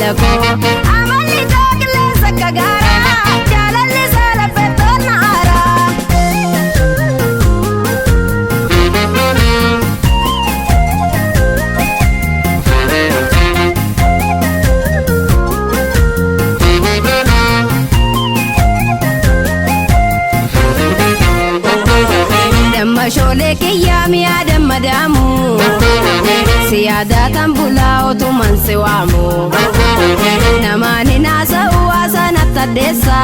malakoo amalli koo qilleensa akka gaaraa jaalalli isaa laffeettoon na aaraa. Damma shoolee kiyyaa mi'a damma daamu siyaada tan bulaa otuman si waamu namaan hin haasa'u haasaan addeessa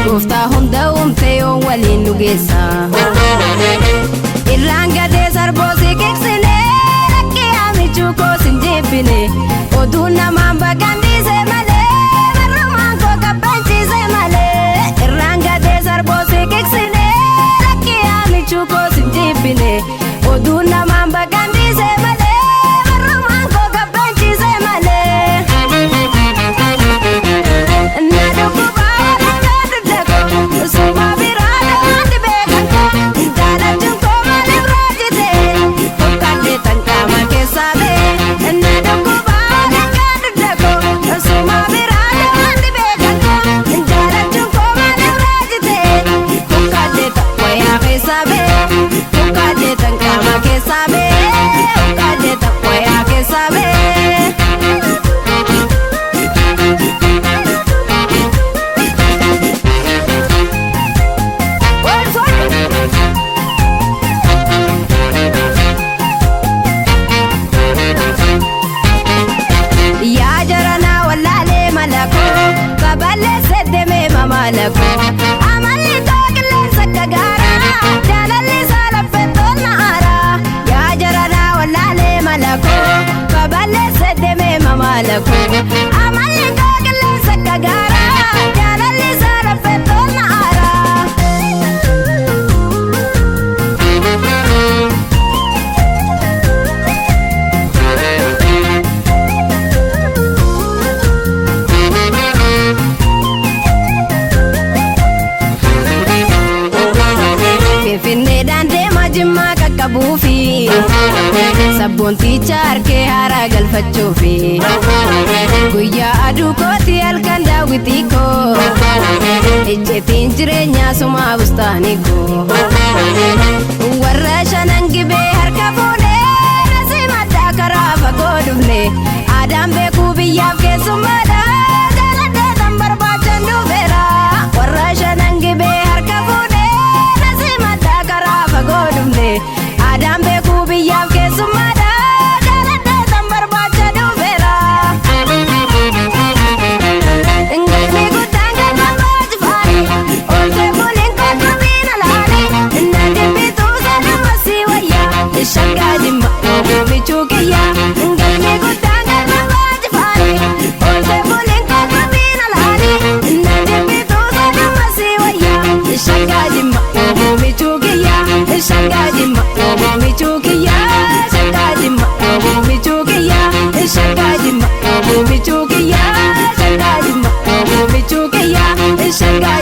gooftaa hunda uumte yoon waliin nu geessa irraan gadee sarboosii kiksine rakkee amichuu koos hin jibbine oduun namaan bakkan dhiise malee barrumaan koo kabbanchiise malee irraan gadee sarboosii kiksine rakkee amichuu koos hin jibbine oduun namaan bakkan dhiise malee barrumaan koo kabbanchiise malee. Na dhukkubaa walakkaa dugda suma biraa dhawaanti beekan koo jaalachuun koo maaliif raajite hokkadde tan qaama keessaa bee. Na dhukkubaa walakkaa dugda suma biraa dhawaanti beekan koo jaalachuun koo maaliif raajite hokkadde tan wayaa keessaa bee hokkadde tan qaama keessaa bee hokkadde tan wayaa keessaa bee. Yaa jaranaa wallaalee malakoo babal'eesse deemee mamalakoo amalli koo qilleensa akka gaaraa jaalalli isaa laffeettoon na aaraa. Yaa jaranaa wallaalee malakoo babal'eesse deemee mamalakoo amalli koo qilleensa akka gaaraa jaalalli isaa laffeettoon na aaraa. Finfinneedhaan deemaa Jimmaa qaqqabuufi sabboonticha harkee haaraa galfachuufi guyyaa aduu kooti halkan daawwitii koo ejjetiin jireenyaa sumaa bustaanii koo warra shanan gibee harka fuunee nasii maddaa karaa fagoo dhufne aadaan beekuu biyyaaf keessummaadha jaaladhee tan barbaachan dhufeera warra shanan gibee harka fuunee nasii maddaa karaa fagoo dhufne aadaan beekuu biyyaaf keessummaadha jaaladhee tan barbaacha dhufeera. Galmi guddaan galma baajifaani ooltee buliin qoqqobiin alaani na jibbituu sana si wayyaa shakkaa jimma oomichuu kiyyaa. Galmi guddaan galma baajifaani ooltee buliin qoqqobiin alaani na jibbituu sana si wayyaa shakkaa jimma oomichuu kiyyaa shakkaa jimma oomichuu kiyyaa shakkaa jimma oomichuu kiyyaa shakkaa jimma oomichuu kiyyaa shakkaa jimma oomichuu kiyyaa shakkaa